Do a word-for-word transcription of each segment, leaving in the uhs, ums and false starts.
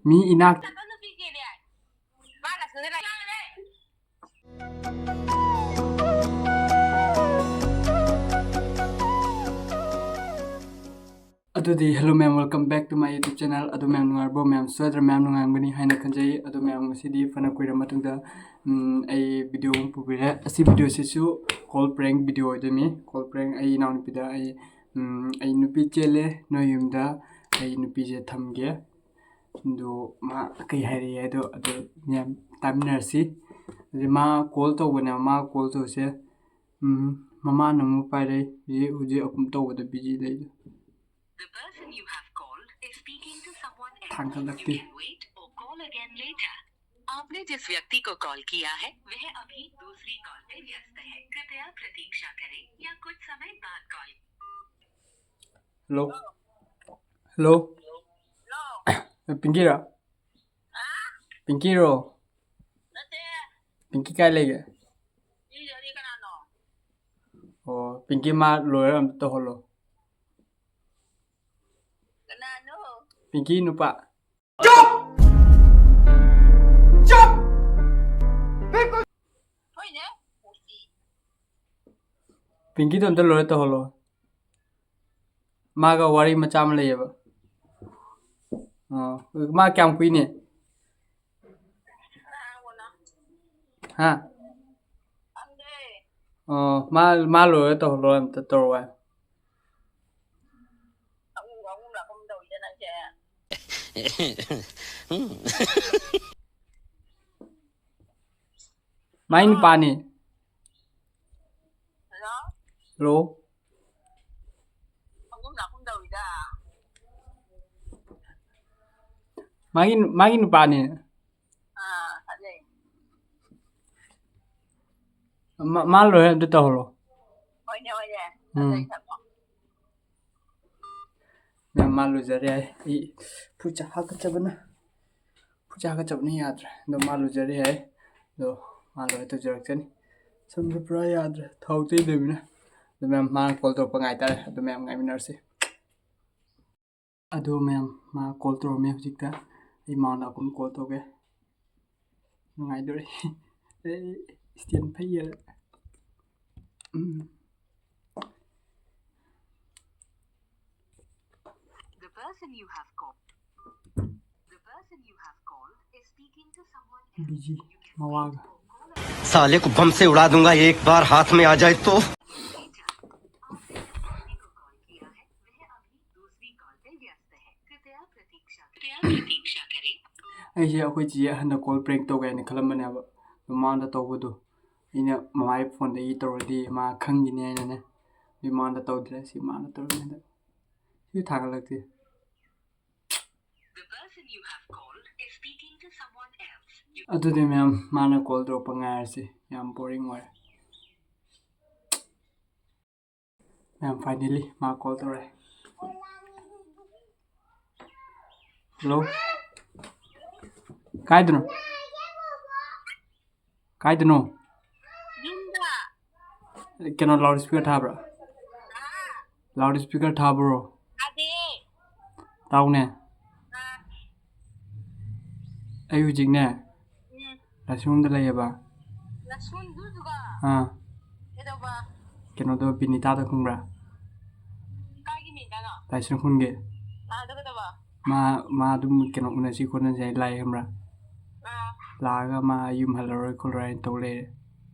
ꯃꯤ ꯏꯅꯥꯛ ꯑꯗꯨꯗꯤ hello ꯃꯌꯥꯝ, welcome back to my YouTube channel. ꯑꯗꯨ ꯃꯌꯥꯝ ꯅꯨꯡꯉꯥꯏꯔꯕꯣ? ꯃꯌꯥꯝ ꯁꯣꯏꯗ꯭ꯔ ꯃꯌꯥꯝ ꯅꯨꯡꯉꯥꯏꯔꯝꯒꯅꯤ ꯍꯥꯏꯅ ꯈꯟꯖꯩ꯫ ꯑꯗꯨ ꯃꯌꯥꯝ ꯉꯁꯤꯗꯤ ꯐꯅ ꯀꯨꯏꯔ ꯃꯇꯨꯡꯗ, ꯎꯝ, ꯑꯩ video ꯑꯃ ꯄꯨꯕꯤꯔꯦ꯫ ꯑꯁꯤ video ꯁꯤꯁꯨ call prank video ꯑꯣꯏꯗꯣꯏꯅꯤ꯫ Call prank ꯑꯩ ꯏꯅꯥꯎꯅꯨꯄꯤꯗ ꯑꯩ, ꯎꯝ, ꯑꯩ ꯅꯨꯄꯤ ꯆꯦꯜꯂꯦ, ꯅꯣꯏ ꯌꯨꯝꯗ ꯑꯩ ꯅꯨꯄꯤꯁꯦ ꯊꯝꯒꯦ꯫ ꯑꯗꯨ ꯃꯥ ꯀꯩ ꯍꯥꯏꯔꯛꯑꯦ ꯍꯥꯏꯗꯣ ꯑꯗꯨ ꯃꯌꯥꯝ ꯇꯥꯃꯤꯟꯅꯔꯁꯤ꯫ ꯑꯗꯨ ꯃꯥ call ꯇꯧꯕꯅꯦ, ꯃꯥ call ꯇꯧꯁꯦ꯫ ꯎꯝ, ꯃꯃꯥꯅ ꯑꯃꯨꯛ ꯄꯥꯏꯔꯛꯏ꯫ ꯍꯧꯖꯤꯛ, ꯍꯧꯖꯤꯛ ꯑꯍꯨꯝ ꯇꯧꯕꯗ busy ꯂꯩꯔꯦ꯫ The person you have called is speaking to someone else. ꯊꯥꯡꯒꯠꯂꯛꯇꯦ꯫ You can wait or call again later. आपने जिस व्यक्ति को कॉल किया है, वह अभी दूसरी कॉल पे व्यस्त है। कृपया प्रतीक्षा करें या कुछ समय बाद कॉल। Hello. Hello. ꯄꯤꯡꯀꯤꯔꯣ? ꯄꯤꯡꯀꯤꯔꯣ? ꯅꯠꯇꯦ꯫ ꯄꯤꯡꯀꯤ ꯀꯥꯏ ꯂꯩꯒꯦ? ꯁꯤ ꯌꯥꯔꯤ ꯀꯅꯥꯅꯣ? ꯑꯣ, ꯄꯤꯡꯀꯤ ꯃꯥ ꯂꯣꯏꯔ ꯑꯝꯇ ꯇꯧꯍꯜꯂꯣ꯫ ꯀꯅꯥꯅꯣ? ꯄꯤꯡꯀꯤ ꯅꯨꯄꯥ꯫ ꯆꯨꯞ! ꯆꯨꯞ! ꯍꯣꯏꯅꯦ꯫ ꯄꯤꯡꯀꯤꯗꯣ ꯑꯝꯇ ꯂꯣꯏꯔ ꯇꯧꯍꯜꯂꯣ꯫ ꯃꯥꯒ ꯋꯥꯔꯤ ꯃꯆꯥ ꯑꯃ ꯂꯩꯌꯦꯕ꯫ ꯑꯣ, ꯃꯥ ꯀꯌꯥꯝ ꯀꯨꯏꯅꯤ? ꯍꯥ? ꯑꯣ, ꯃꯥ, ꯃꯥ ꯂꯣꯏꯔ ꯇꯧꯍꯜꯂꯣ, ꯑꯝꯇ ꯇꯧꯔꯛꯑꯣ ꯍꯥꯏ꯫ ꯃꯥꯏ ꯅꯨꯄꯥꯅꯤ꯫ ꯍꯜꯂꯣ? ꯍꯜꯂꯣ? ꯑꯍꯨꯝ ꯂꯥꯛꯀꯨꯝ ꯇꯧꯏꯗ꯫ ꯃꯥꯒꯤ, ꯃꯥꯒꯤ ꯅꯨꯄꯥꯅꯤ꯫ ꯑꯥ, ꯐꯖꯩ꯫ ꯃꯥ, ꯃꯥ ꯂꯣꯏꯔ ꯑꯝꯇ ꯇꯧꯍꯜꯂꯣ꯫ ꯍꯣꯏꯅꯦ, ꯍꯣꯏꯅꯦ꯫ ꯎꯝ꯫ ꯐꯖꯩ, ꯊꯝꯃꯣ꯫ ꯃꯌꯥꯝ ꯃꯥ ꯂꯨꯖꯔꯦ ꯍꯥꯏ꯫ ꯑꯩ ꯐꯨꯔꯤꯠꯁꯦ ꯍꯥꯀꯠꯆꯕꯅ, ꯐꯨꯔꯤꯠꯁꯦ ꯍꯥꯀꯠꯆꯕꯅ ꯌꯥꯗ꯭ꯔꯦ꯫ ꯑꯗꯣ ꯃꯥ ꯂꯨꯖꯔꯦ ꯍꯥꯏ꯫ ꯑꯗꯣ ꯃꯥ ꯂꯣꯏꯔ ꯇꯧꯖꯔꯛꯆꯅꯤ꯫ ꯁꯝꯁꯦ ꯄꯨꯔꯥ ꯌꯥꯗ꯭ꯔꯦ, ꯊꯥꯎ ꯇꯩꯗꯕꯅꯤꯅ꯫ ꯑꯗꯣ ꯃꯌꯥꯝ ꯃꯥꯅ call ꯇꯧꯔꯛꯄ ꯉꯥꯏꯇꯥꯔꯦ꯫ ꯑꯗꯣ ꯃꯌꯥꯝ ꯉꯥꯏꯃꯤꯟꯅꯔꯁꯤ꯫ ꯑꯗꯣ ꯃꯌꯥꯝ, ꯃꯥ ꯀꯣꯜ ꯇꯧꯔꯝꯃꯦ ꯍꯧꯖꯤꯛꯇ꯫ ꯑꯩ ꯃꯉꯣꯟꯗ ꯑꯃꯨꯛ ꯀꯣꯜ ꯇꯧꯒꯦ꯫ ꯅꯨꯡꯉꯥꯏꯗꯣꯔꯦ꯫ ꯑꯦ, ꯏꯁꯇꯦꯟ ꯐꯩꯌꯦ꯫ ꯎꯝ꯫ The person you have called. The person you have called is speaking to someone else. ꯕꯤꯖꯤ, ꯃꯋꯥꯒ꯫ साले को बम से उड़ा दूंगा एक बार हाथ में आ जाए तो। ꯑꯩꯁꯦ ꯑꯩꯈꯣꯏ ꯆꯦ ꯑꯍꯟꯗ ꯀꯣꯜ ꯄ꯭ꯔꯦꯡ ꯇꯧꯒꯦ ꯍꯥꯏꯅ ꯈꯜꯂꯝꯕꯅꯦꯕ꯫ ꯑꯗꯣ ꯃꯉꯣꯟꯗ ꯇꯧꯕꯗꯣ ꯑꯩꯅ ꯃꯃꯥꯏ ꯐꯣꯟꯗꯒꯤ ꯇꯧꯔꯗꯤ ꯃꯥ ꯈꯪꯈꯤꯅꯤ ꯍꯥꯏꯅꯅꯦ꯫ ꯑꯗꯨꯏ ꯃꯉꯣꯟꯗ ꯇꯧꯗ꯭ꯔꯦ꯫ ꯁꯤ ꯃꯥꯅ ꯇꯧꯔꯝꯃꯦ ꯍꯟꯗꯛ꯫ ꯁꯤ ꯊꯥꯒꯠꯂꯛꯇꯦ꯫ The person you have called is speaking to someone else. ꯑꯗꯨꯗꯤ ꯃꯌꯥꯝ, ꯃꯥꯅ ꯀꯣꯜ ꯇꯧꯔꯛꯄ ꯉꯥꯏꯔꯁꯤ꯫ ꯌꯥꯝ ꯕꯣꯔꯤꯡ ꯑꯣꯏꯔꯦ꯫ ꯃꯌꯥꯝ, finally ꯃꯥ ꯀꯣꯜ ꯇꯧꯔꯛꯑꯦ꯫ ꯍꯜꯂꯣ? ꯀꯥꯏꯗꯅꯣ? ꯀꯥꯏꯗꯅꯣ? ꯌꯨꯝꯗ꯫ ꯀꯩꯅꯣ, loudspeaker ꯊꯥꯕ꯭ꯔꯥ? loudspeaker ꯊꯥꯕ꯭ꯔꯣ? ꯊꯥꯗꯦ꯫ ꯇꯥꯎꯅꯦ꯫ ꯑꯥ꯫ ꯑꯩ ꯍꯧꯖꯤꯛꯅꯦ, ꯎꯝ꯫ ꯂꯥꯏꯁ꯭ꯔꯝꯗ ꯂꯩꯌꯦꯕ꯫ ꯂꯥꯏꯁ꯭ꯔꯝꯗꯨꯗꯨꯒ? ꯑꯥ꯫ ꯀꯩꯗꯧꯕ? ꯀꯩꯅꯣꯗꯣ, ꯕꯤꯅꯤꯇꯥꯗꯣ ꯈꯪꯕ꯭ꯔꯥ? ꯀꯥꯏꯒꯤ ꯕꯤꯅꯤꯇꯥꯅꯣ? ꯂꯥꯏꯁ꯭ꯔꯝ ꯈꯨꯟꯒꯤ꯫ ꯑꯥ, ꯑꯗꯨ ꯀꯩꯗꯧꯕ? ꯃꯥ, ꯃꯥ ꯑꯗꯨꯝ ꯀꯩꯅꯣ ꯎꯅꯁꯤ ꯈꯣꯠꯅꯁꯤ ꯍꯥꯏ ꯂꯥꯛꯑꯦ ꯈꯪꯕ꯭ꯔꯥ? ꯑꯥ꯫ ꯂꯥꯛꯑꯒ ꯃꯥ ꯌꯨꯝ ꯍꯜꯂꯔꯣꯏ ꯈꯣꯠꯂꯔꯣꯏ ꯍꯥꯏꯅ ꯇꯧ ꯂꯩꯔꯦ꯫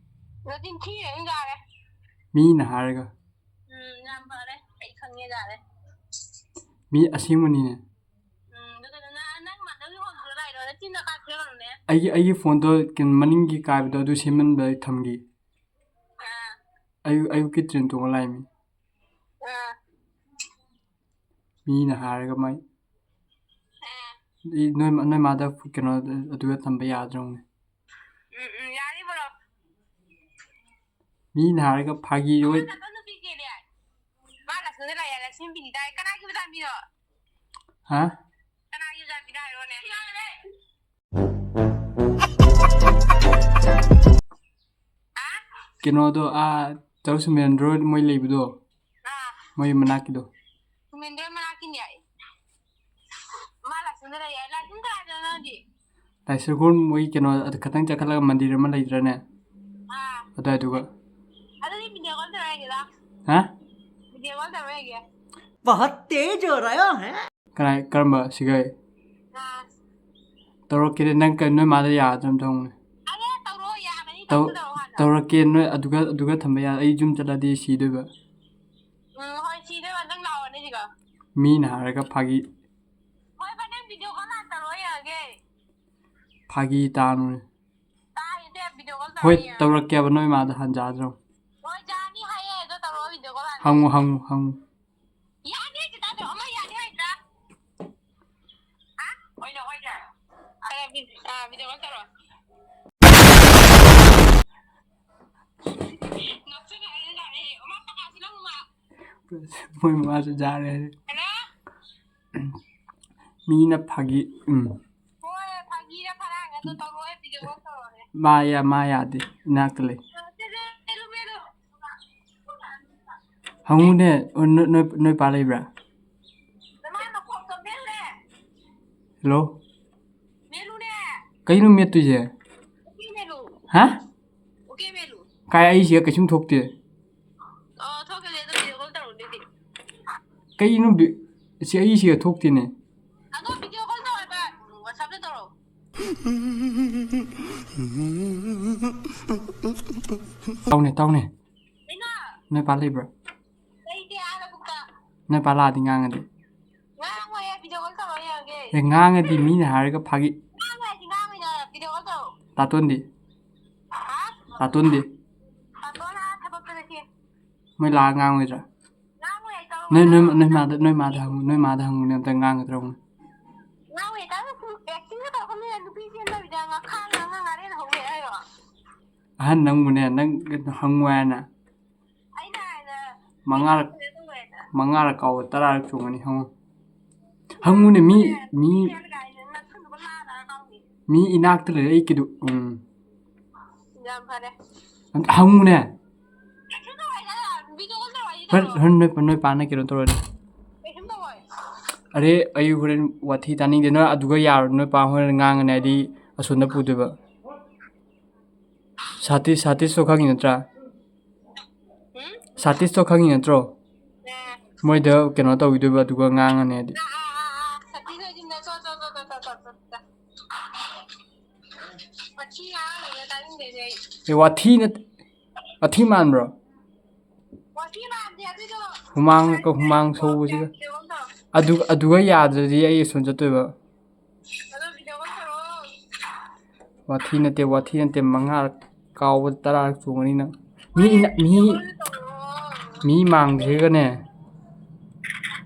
ꯅꯆꯤꯟ ꯊꯤꯔꯦ ꯑꯗꯨꯝ ꯌꯥꯔꯦ꯫ ꯃꯤꯅ ꯍꯥꯏꯔꯒ꯫ ꯎꯝ, ꯌꯥꯝ ꯐꯔꯦ꯫ ꯑꯩ ꯈꯪꯉꯦ ꯌꯥꯔꯦ꯫ ꯃꯤ ꯑꯁꯦꯡꯕꯅꯤꯅꯦ꯫ ꯎꯝ, ꯑꯗꯨ ꯀꯩꯅꯣ, ꯅ-, ꯅꯪ ꯃ-, ꯅꯪꯒꯤ ꯐꯣꯟꯗꯨꯗ ꯂꯥꯛꯏꯔꯣ? ꯅꯆꯤꯟꯗꯣ ꯀꯥꯏ ꯊꯤꯜꯂꯝꯃꯅꯦ? ꯑꯩꯒꯤ, ꯑꯩꯒꯤ ꯐꯣꯟꯗꯣ ꯀꯩꯅꯣ, ꯃꯅꯤꯡꯒꯤ ꯀꯥꯏꯕꯗꯣ ꯑꯗꯨ ꯁꯦꯝꯍꯟꯕ ꯑꯩ ꯊꯝꯒꯦ꯫ ꯑꯥ꯫ ꯑꯌꯨꯛ, ꯑꯌꯨꯛꯀꯤ ꯇ꯭ꯔꯦꯟ ꯇꯣꯡꯉ ꯂꯥꯛꯏꯃꯤ꯫ ꯑꯥ꯫ ꯃꯤꯅ ꯍꯥꯏꯔꯒ ꯃꯥꯏ꯫ ꯑꯥ꯫ ꯅꯣꯏ, ꯅꯣꯏ ꯃꯥꯗ ꯀꯩꯅꯣ, ꯑꯗꯨꯒ ꯊꯝꯕ ꯌꯥꯗ꯭ꯔꯣ ꯍꯪꯉꯨꯅꯦ꯫ ꯎꯝ, ꯎꯝ, ꯌꯥꯅꯤ ꯕ꯭ꯔꯣ꯫ ꯃꯤꯅ ꯍꯥꯏꯔꯒ ꯐꯥꯒꯤ ꯑꯣꯏ-, ꯅꯪ ꯅꯨꯄꯤ ꯆꯦꯜꯂꯦ ꯍꯥꯏ꯫ ꯃꯥ ꯂꯛꯁꯃꯤꯗ ꯂꯩ ꯍꯥꯏ, ꯂꯛꯁꯃꯤ ꯕꯤꯅꯤꯇꯥ ꯍꯥꯏ꯫ ꯀꯅꯥꯒꯤ ꯃꯆꯥꯅꯨꯄꯤꯅꯣ? ꯍꯥ? ꯀꯅꯥꯒꯤ ꯃꯆꯥꯅꯨꯄꯤꯅꯣ ꯍꯥꯏꯔꯣꯅꯦ? ꯍꯥ? ꯀꯩꯅꯣꯗꯣ, ꯑꯥ, ꯆꯧ ꯁꯨꯃꯦꯟꯗ꯭ꯔꯣ ꯃꯣꯏ ꯂꯩꯕꯗꯣ? ꯑꯥ꯫ ꯃꯣꯏ ꯃꯅꯥꯛꯀꯤꯗꯣ꯫ ꯁꯨꯃꯦꯟꯗ꯭ꯔꯣ ꯃꯅꯥꯛꯀꯤꯅꯦ ꯍꯥꯏ꯫ ꯂꯥꯏꯁ꯭ꯔꯝ ꯈꯣꯡ ꯃꯣꯏ ꯀꯩꯅꯣ ꯑꯗꯨ ꯈꯇꯪ ꯆꯠꯈꯠꯂꯒ ꯃꯟꯗꯤꯔ ꯑꯃ ꯂꯩꯇ꯭ꯔꯅꯦ? ꯑꯥ꯫ ꯑꯗꯨꯋꯥꯏꯗꯨꯒ꯫ ꯑꯗꯨꯗꯤ video call ꯇꯧꯔꯛꯑꯒꯦ, ꯂꯥꯎ꯫ ꯍꯥ? Video call ꯇꯧꯔꯛꯑꯒꯦ꯫ बहुत तेज हो रहा है। ꯀꯅꯥ, ꯀꯔꯝꯕ ꯁꯤꯒꯩ? ꯑꯥ꯫ ꯇꯧꯔꯛꯀꯦꯅꯦ, ꯅꯪ ꯀꯩ, ꯅꯣꯏ ꯃꯥꯗ ꯌꯥꯗ꯭ꯔꯥ ꯑꯝꯇ ꯍꯪꯉꯨꯅꯦ꯫ ꯑꯗꯣ ꯇꯧꯔꯛꯑꯣ, ꯌꯥꯒꯅꯤ, ꯇꯧ-, ꯇꯧꯁꯨ ꯇꯧꯔꯛꯑꯣ ꯍꯥꯟꯅ꯫ ꯇꯧꯔꯛꯀꯦ, ꯅꯣꯏ ꯑꯗꯨꯒ, ꯑꯗꯨꯒ ꯊꯝꯕ ꯌꯥ-, ꯑꯩ ꯌꯨꯝ ꯆꯠꯂꯗꯤ ꯁꯤꯗꯣꯏꯕ꯫ ꯎꯝ, ꯍꯣꯏ, ꯁꯤꯗꯣꯏꯕ, ꯅꯪ ꯂꯥꯛꯑꯣꯅꯦ ꯁꯤꯒ꯫ ꯃꯤꯅ ꯍꯥꯏꯔꯒ ꯐꯥꯒꯤ꯫ ꯍꯣꯏ, ꯕꯥ, ꯅꯪ video call ꯍꯥꯟꯅ ꯇꯧꯔꯛꯑꯣ, ꯌꯦꯡꯉꯒꯦ꯫ ꯐꯥꯒꯤ ꯇꯥꯅꯨꯅꯦ꯫ ꯇꯥꯏꯗꯦ, video call ꯍꯣꯏ, ꯇꯧꯔꯛꯑꯣ, ꯌꯦꯡꯉꯒꯦ꯫ ꯇꯧꯔꯛꯀꯦꯕ, ꯅꯣꯏ ꯃꯥꯗ ꯍꯟꯖꯥꯗ꯭ꯔꯣ? ꯍꯣꯏ, ꯌꯥꯅꯤ ꯍꯥꯏꯌꯦ, ꯑꯗꯣ ꯇꯧꯔꯛꯑꯣ, video call ꯍꯥꯟꯅ꯫ ꯍꯪꯉꯨ, ꯍꯪꯉꯨ, ꯍꯪꯉꯨ꯫ ꯌꯥꯅꯤ ꯍꯥꯏꯁꯦ ꯇꯥꯗ꯭ꯔꯣ? ꯑꯃ ꯌꯥꯅꯤ ꯍꯥꯏꯗ꯭ꯔꯥ? ꯍꯥ? ꯍꯣꯏꯅꯦ, ꯍꯣꯏꯅꯦ꯫ ꯑ, ꯚꯤ-, ꯑ, video call ꯇꯧꯔꯣ꯫ ꯅꯣꯛꯁꯤꯟꯅꯔꯦ, ꯂꯥꯛꯑꯦ꯫ ꯑꯃ ꯄꯀꯥꯁꯤ ꯂꯧꯔꯨ ꯂꯥꯎ꯫ ꯃꯣꯏ ꯃꯃꯥꯁꯨ ꯖꯥꯔꯦ ꯍꯥꯏꯔꯦ꯫ Hello? ꯃꯤꯅ ꯐꯥꯒꯤ, ꯎꯝ꯫ ꯍꯣꯏ, ꯐꯥꯒꯤꯔ ꯐꯔꯥꯡ ꯑꯗꯨ ꯇꯧꯔꯣꯏ, video call ꯇꯧꯔꯣꯅꯦ꯫ ꯃꯥ ꯌꯥ-, ꯃꯥ ꯌꯥꯗꯦ, ꯏꯅꯥꯛꯇ ꯂꯩ꯫ ꯃꯦꯂꯨ, ꯃꯦꯂꯨ꯫ ꯍꯪꯉꯨꯅꯦ, ꯅꯣꯏ, ꯅꯣꯏ, ꯅꯣꯏ ꯄꯥ ꯂꯩꯕ꯭ꯔꯥ? ꯅꯃꯥꯏ ꯃꯀꯣꯛꯇꯣ ꯃꯦꯜꯂꯦ꯫ Hello? ꯃꯦꯂꯨꯅꯦ꯫ ꯀꯩꯅꯣ ꯃꯦꯠꯇꯣꯏꯁꯦ? ꯎꯀꯦ ꯃꯦꯂꯨ꯫ ꯍꯥ? ꯎꯀꯦ ꯃꯦꯂꯨ꯫ ꯀꯥꯏ, ꯑꯩꯁꯤꯒ ꯀꯩꯁꯨꯝ ꯊꯣꯛꯇꯦ꯫ ꯑꯣ, ꯊꯣꯛꯇꯦ, ꯑꯗꯨ video call ꯇꯧꯔꯣ ꯑꯗꯨꯗꯤ꯫ ꯀꯩꯅꯣ ꯕꯤ-, ꯁꯤ ꯑꯩꯁꯤꯒ ꯊꯣꯛꯇꯦꯅꯦ꯫ ꯑꯗꯣ video call ꯇꯧ ꯍꯥꯏꯕ, WhatsApp-ꯇ ꯇꯧꯔꯣ꯫ ꯇꯥꯎꯅꯦ, ꯇꯥꯎꯅꯦ꯫ ꯀꯩꯅꯣ? ꯅꯣꯏ ꯄꯥ ꯂꯩꯕ꯭ꯔꯥ? ꯂꯩꯇꯦ, ꯑꯥ ꯂꯧꯕꯨꯛꯇ꯫ ꯅꯣꯏ ꯄꯥ ꯂꯥꯛꯑꯗꯤ ꯉꯥꯡꯉꯗꯤ? ꯉꯥꯡꯉꯣꯏꯌꯦ, video call ꯇꯧꯔ ꯌꯦꯡꯉꯒꯦ꯫ ꯑꯦ, ꯉꯥꯡꯉꯗꯤ ꯃꯤꯅ ꯍꯥꯏꯔꯒ ꯐꯥꯒꯤ꯫ ꯉꯥꯡꯉꯣꯏ ꯍꯥꯏꯗꯤ ꯉꯥꯡꯉꯣꯏꯅ, video call ꯇꯧꯔꯣ꯫ ꯇꯥꯇꯣꯟꯗꯤ? ꯍꯥ? ꯇꯥꯇꯣꯟꯗꯤ? ꯇꯥꯇꯣꯟ ꯑꯥ ꯊꯕꯛꯇ ꯆꯠꯈꯤ꯫ ꯃꯣꯏ ꯂꯥꯛꯑ ꯉꯥꯡꯉꯣꯏꯗ꯭ꯔꯥ? ꯉꯥꯡꯉꯣꯏ ꯍꯥꯏ ꯇꯧꯔꯣ꯫ ꯅꯣꯏ, ꯅꯣꯏ, ꯅꯣꯏ ꯃꯥꯗ, ꯅꯣꯏ ꯃꯥꯗ ꯍꯪꯉꯨ, ꯅꯣꯏ ꯃꯥꯗ ꯍꯪꯉꯨꯅꯦ, ꯑꯝꯇ ꯉꯥꯡꯒꯗ꯭ꯔꯥ ꯍꯪꯉꯨ꯫ ꯉꯥꯡꯉꯣꯏ ꯍꯥꯏ ꯇꯥꯔꯒ ꯁꯨꯝ acting-ꯒ ꯇꯧꯔꯛꯀꯅꯨꯅꯦ, ꯅꯨꯄꯤ ꯆꯦꯟꯗꯕꯤꯗ ꯉꯥꯈꯥ ꯉꯥ ꯉꯥꯔꯦꯟ ꯍꯧꯋꯦ ꯍꯥꯏꯔꯣ? ꯑꯍꯟ ꯅꯪꯕꯨꯅꯦ, ꯅꯪ ꯍꯪꯉꯨ ꯍꯥꯏꯅ꯫ ꯑꯩꯅ ꯍꯥꯏꯅ ꯃꯉꯥꯔꯛ, ꯀꯩꯅꯣ ꯇꯧꯋꯦꯅ꯫ ꯃꯉꯥꯔꯛ ꯀꯥꯎꯕ ꯇꯔꯥꯔꯛ ꯆꯣꯡꯉꯅꯤ, ꯍꯪꯉꯨ꯫ ꯍꯪꯉꯨꯅꯦ, ꯃꯤ, ꯃꯤ, ꯅꯁꯝꯗꯨꯒ ꯂꯥꯛꯑꯦꯅ ꯅꯁꯝꯗꯨꯒ ꯂꯥꯛꯑꯒ ꯀꯥꯎꯅꯤ꯫ ꯃꯤ ꯏꯅꯥꯛꯇ ꯂꯩꯔꯦ, ꯑꯩ ꯀꯩꯗꯧ-, ꯎꯝ꯫ ꯌꯥꯝ ꯐꯔꯦ꯫ ꯑꯝꯇ ꯍꯪꯉꯨꯅꯦ꯫ ꯀꯩꯁꯨꯝ ꯇꯧꯔꯣꯏꯗ, video call ꯇꯧꯔꯛꯑꯗꯤ ꯍꯣꯔꯦꯟ, ꯇꯧꯔꯛꯑꯣ꯫ ꯍꯣꯔꯦꯟ ꯅꯣꯏ, ꯅꯣꯏ ꯄꯥꯅ ꯀꯩꯅꯣ ꯇꯧꯔꯗꯤ꯫ ꯀꯩꯁꯨꯝ ꯇꯧꯔꯣꯏ꯫ ꯑꯔꯦ, ꯑꯩ ꯍꯣꯔꯦꯟ ꯋꯥꯊꯤ ꯇꯥꯅꯤꯡꯗꯦ꯫ ꯅꯣꯏ ꯑꯗꯨꯒ ꯌꯥꯔꯣꯏ, ꯅꯣꯏ ꯄꯥ ꯍꯣꯔꯦꯟ ꯉꯥꯡꯉꯅꯤ ꯍꯥꯏꯗꯤ ꯑꯁꯣꯝꯗ ꯄꯨꯗꯣꯏꯕ꯫ ꯁꯥꯇꯤꯁ, ꯁꯥꯇꯤꯁꯇꯣ ꯈꯪꯉꯤ ꯅꯠꯇ꯭ꯔꯥ? ꯁꯥꯇꯤꯁꯇꯣ ꯈꯪꯉꯤ ꯅꯠꯇ꯭ꯔꯣ? ꯃꯣꯏꯗ ꯀꯩꯅꯣ ꯇꯧꯈꯤꯗꯣꯏꯕ, ꯑꯗꯨꯒ ꯉꯥꯡꯉꯅꯤ ꯍꯥꯏꯗꯤ꯫ ꯑꯦ, ꯋꯥꯊꯤ ꯅꯠ-, ꯋꯥꯊꯤ ꯃꯥꯟꯕ꯭ꯔꯣ? ꯍꯨꯃꯥꯡ, ꯍꯨꯃꯥꯡ ꯁꯧꯕꯁꯤꯒ꯫ ꯑꯗꯨ, ꯑꯗꯨꯒ ꯌꯥꯗ꯭ꯔꯗꯤ ꯑꯩ ꯑꯁꯣꯝ ꯆꯠꯇꯣꯏꯕ꯫ ꯋꯥꯊꯤ ꯅꯠꯇꯦ, ꯋꯥꯊꯤ ꯅꯠꯇꯦ, ꯃꯉꯥꯔꯛ ꯀꯥꯎꯕꯗ ꯇꯔꯥꯔꯛ ꯆꯣꯡꯉꯅꯤ ꯅꯪ꯫ ꯃꯤ ꯏꯅ-, ꯃꯤ, ꯃꯤ ꯃꯥꯡꯗ꯭ꯔꯤꯒꯅꯦ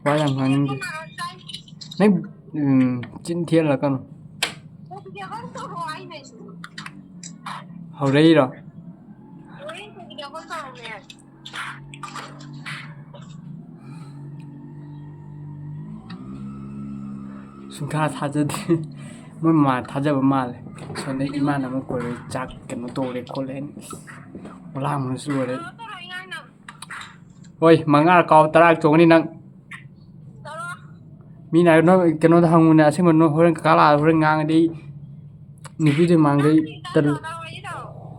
ꯋꯥ ꯌꯥꯝ ꯉꯥꯡꯅꯤꯡꯗꯦ꯫ ꯅꯪ, ꯎꯝ, ꯆꯤꯟ ꯊꯤꯍꯜꯂꯛꯀꯅꯨ꯫ ꯍꯧꯔꯛꯏꯔꯣ? ꯁꯨꯡꯊꯥ ꯊꯥꯖꯗꯦ꯫ ꯃꯣꯏ ꯃꯃꯥ ꯊꯥꯖꯕ ꯃꯥꯜꯂꯦ꯫ ꯁꯣꯝꯗ ꯏꯃꯥꯟꯅꯕ ꯀꯣꯏꯔꯣꯏ ꯆꯥꯛ ꯀꯩꯅꯣ ꯇꯧꯔꯦ ꯈꯣꯠꯂꯦ ꯍꯥꯏꯅ꯫ ꯏꯁ, ꯂꯥꯡꯕꯅꯁꯨ ꯂꯣꯏꯔꯦ꯫ ꯍꯣꯏ, ꯃꯉꯥ ꯀꯥꯎ ꯇꯔꯥ ꯆꯣꯡꯉꯅꯤ ꯅꯪ꯫ ꯃꯤꯅ ꯍꯥꯏ-, ꯅꯣꯏ ꯀꯩꯅꯣꯗ ꯍꯪꯉꯨꯅꯦ, ꯑꯁꯦꯡꯕ ꯅꯣꯏ ꯍꯣꯔꯦꯟ ꯀꯀꯥ ꯂꯥꯛꯑ ꯍꯣꯔꯦꯟ ꯉꯥꯡꯉꯗꯤ ꯑꯩ ꯅꯨꯄꯤꯗꯨ ꯃꯥꯡꯗꯩ ꯇꯜ-,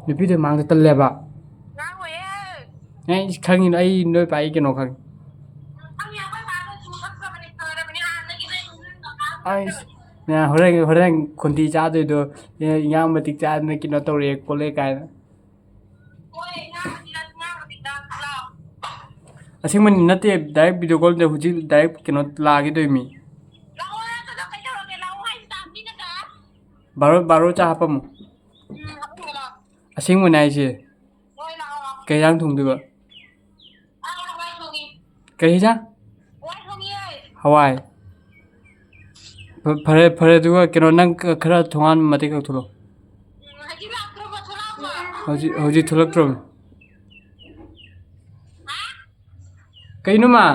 ꯅꯨꯄꯤꯗꯨ ꯃꯥꯡꯗ ꯇꯜꯂꯦꯕ꯫ ꯑꯩ ꯈꯪꯉꯤꯅꯣ, ꯑꯩ ꯅꯣꯏ ꯄꯥꯏ ꯀꯩꯅꯣ ꯈꯪꯉꯤ꯫ ꯑꯩꯁ, ꯅ ꯍꯣꯔꯦꯟ, ꯍꯣꯔꯦꯟ ꯈꯣꯟꯊꯤ ꯆꯥꯗꯣꯏꯗꯣ, ꯏꯟꯖꯥꯡ ꯃꯇꯤꯛ ꯆꯥꯗꯅ ꯀꯩꯅꯣ ꯇꯧꯔꯦ ꯈꯣꯠꯂꯦ ꯀꯥꯏꯅ꯫ ꯑꯁꯦꯡꯕꯅꯤ ꯅꯠꯇꯦ, direct video call ꯅꯠꯇꯦ, ꯍꯧꯖꯤꯛ direct ꯀꯩꯅꯣ ꯂꯥꯛꯑꯒꯦ ꯇꯧꯔꯤꯃꯤ꯫ ꯕꯥꯔꯣ, ꯕꯥꯔꯣ ꯆꯥ ꯍꯥꯞꯄꯝꯃꯣ꯫ ꯑꯁꯦꯡꯕꯅꯦ ꯍꯥꯏꯁꯦ꯫ ꯀꯩ ꯏꯟꯖꯥꯡ ꯊꯣꯡꯗꯣꯏꯕ? ꯀꯩ ꯏꯟꯖꯥꯡ? ꯍꯋꯥꯏ꯫ ꯐ-, ꯐꯔꯦ, ꯐꯔꯦ, ꯑꯗꯨꯒ ꯀꯩꯅꯣ, ꯅꯪ ꯈ-, ꯈꯔ ꯊꯣꯡꯒꯥꯟ ꯃꯇꯦꯛ ꯈꯛ ꯊꯣꯛꯂꯛꯑꯣ꯫ ꯍꯧꯖꯤꯛ, ꯍꯧꯖꯤꯛ ꯊꯣꯛꯂꯛꯇ꯭ꯔꯕꯅꯤ꯫ ꯀꯩꯅꯣ ꯃꯥ?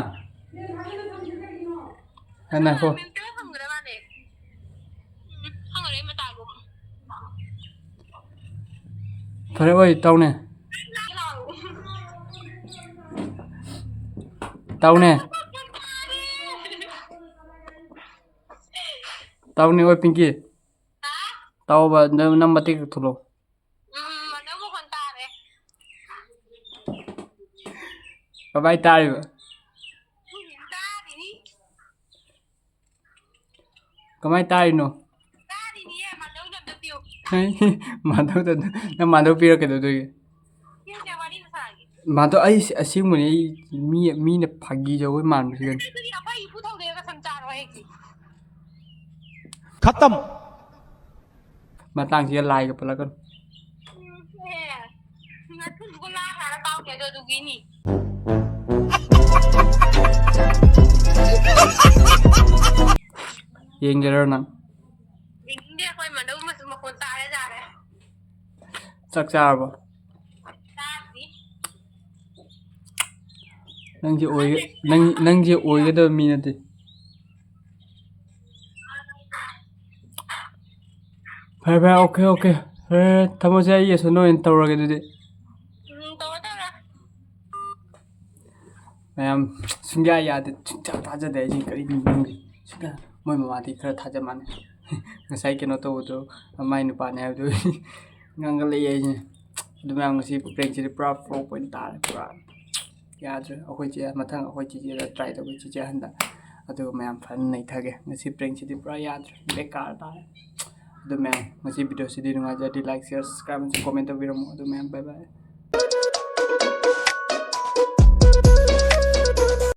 ꯉꯥꯏꯈꯣ꯫ ꯐꯔꯦ, ꯍꯣꯏ, ꯇꯧꯅꯦ꯫ ꯇꯧꯅꯦ꯫ ꯇꯥꯎꯅꯦ, ꯍꯣꯏ, ꯄꯤꯡꯀꯤ꯫ ꯇꯥꯎꯕ, ꯅꯪ, ꯅꯪ ꯃꯇꯦꯛ ꯈꯛ ꯊꯣꯛꯂꯛꯑꯣ꯫ ꯎꯝ, ꯃꯅꯨꯡ ꯃꯈꯣꯟ ꯇꯥꯔꯦ꯫ ꯀꯃꯥꯏ ꯇꯥꯔꯤꯕ? ꯎꯝ, ꯇꯥꯔꯤꯅꯤ꯫ ꯀꯃꯥꯏ ꯇꯥꯔꯤꯅꯣ? ꯇꯥꯔꯤꯅꯤꯌꯦ, ꯃꯥꯙꯧꯗ ꯑꯝꯇ ꯄꯤꯌꯨ꯫ ꯍꯩ, ꯃꯥꯙꯧꯗ, ꯅꯪ ꯃꯥꯙꯧ ꯄꯤꯔ ꯀꯩꯗꯧꯗꯣꯏꯒꯦ? ꯄꯤꯔꯨꯁꯦ, ꯋꯥꯔꯤ ꯑꯃ ꯁꯥꯒꯦ꯫ ꯃꯥꯙꯧ, ꯑꯩ ꯑꯁꯦꯡꯕꯅꯦ, ꯑꯩ ꯃꯤ, ꯃꯤꯅ ꯐꯥꯒꯤ ꯖꯒꯣꯏ ꯃꯥꯟꯕꯁꯤꯗꯅꯤ꯫ ꯑꯗꯨꯗꯤ ꯑꯩꯈꯣꯏ ꯏꯄꯨ ꯊꯧꯗꯣꯏꯔꯒ ꯁꯝ ꯆꯥꯔꯣ ꯑꯩꯒꯤ꯫ ꯈꯇꯝ꯫ ꯃꯇꯥꯡꯁꯤꯒ ꯂꯥꯏꯒ ꯄꯜꯂꯛꯀꯅꯨ꯫ ꯎꯝ, ꯑꯦ, ꯅꯊꯨꯟꯗꯨꯒ ꯂꯥ ꯁꯥꯔ ꯀꯥꯎꯒꯦ ꯑꯗꯣ ꯑꯗꯨꯒꯤꯅꯤ꯫ ꯌꯦꯡꯒꯦꯔꯣ ꯅꯪ? ꯌꯦꯡꯅꯤꯡꯗꯦ, ꯑꯩꯈꯣꯏ ꯃꯥꯙꯧ ꯃꯆꯨ ꯃꯈꯣꯟ ꯇꯥꯔꯦ ꯌꯥꯔꯦ꯫ ꯆꯥꯛ ꯆꯥꯔꯕꯣ? ꯆꯥꯗ꯭ꯔꯤ꯫ ꯅꯪꯁꯦ ꯑꯣꯏ-, ꯅꯪ, ꯅꯪꯁꯦ ꯑꯣꯏꯒꯗꯕ ꯃꯤ ꯅꯠꯇꯦ꯫ ꯐꯔꯦ, ꯐꯔꯦ, okay, okay꯫ ꯐꯔꯦ, ꯊꯝꯃꯁꯦ, ꯑꯩ ꯑꯁꯣꯝꯗ ꯑꯣꯏꯅ ꯇꯧꯔꯒꯦ ꯑꯗꯨꯗꯤ꯫ ꯎꯝ, ꯇꯧꯔꯣ, ꯇꯧꯔꯣ꯫ ꯃꯌꯥꯝ ꯁꯨꯡꯌꯥ ꯌꯥꯗꯦ, ꯁꯨꯡꯊꯥ ꯊꯥꯖꯗꯦ ꯑꯩꯁꯦ, ꯀꯔꯤꯅꯣ ꯈꯪꯗꯦ꯫ ꯁꯤꯗ ꯃꯣꯏ ꯃꯃꯥꯗꯤ ꯈꯔ ꯊꯥꯖ ꯃꯥꯜꯂꯦ꯫ ꯉꯁꯥꯏ ꯀꯩꯅꯣ ꯇꯧꯕꯗꯣ, ꯃꯥꯏ ꯅꯨꯄꯥꯅꯦ ꯍꯥꯏꯕꯗꯣ ꯉꯥꯡꯒꯠꯂꯛꯑꯦ ꯑꯩꯁꯦ꯫ ꯑꯗꯨ ꯃꯌꯥꯝ, ꯉꯁꯤ prankꯁꯤꯗꯤ ꯄꯨꯔꯥ flop ꯑꯣꯏꯅ ꯇꯥꯔꯦ, ꯄꯨꯔꯥ ꯌꯥꯗ꯭ꯔꯦ꯫ ꯑꯩꯈꯣꯏ ꯆꯦ ꯃꯊꯪ ꯑꯩꯈꯣꯏ ꯆꯦꯆꯦꯗ try ꯇꯧꯒꯦ, ꯆꯦꯆꯦ ꯑꯍꯟꯗ꯫ ꯑꯗꯨꯒ ꯃꯌꯥꯝ ꯐꯖꯅ ꯅꯩꯊꯒꯦ꯫ ꯉꯁꯤ prankꯁꯤꯗꯤ ꯄꯨꯔꯥ ꯌꯥꯗ꯭ꯔꯦ, ꯕꯦꯀꯥꯔ ꯇꯥꯔꯦ꯫ ꯑꯗꯨ ꯃꯌꯥꯝ, ꯉꯁꯤ videoꯁꯤꯗꯤ ꯅꯨꯡꯉꯥꯏꯖꯔꯗꯤ like, share, subscribe ꯑꯃꯁꯨꯡ comment ꯇꯧꯕꯤꯔꯝꯃꯣ꯫ ꯑꯗꯨ ꯃꯌꯥꯝ, bye bye꯫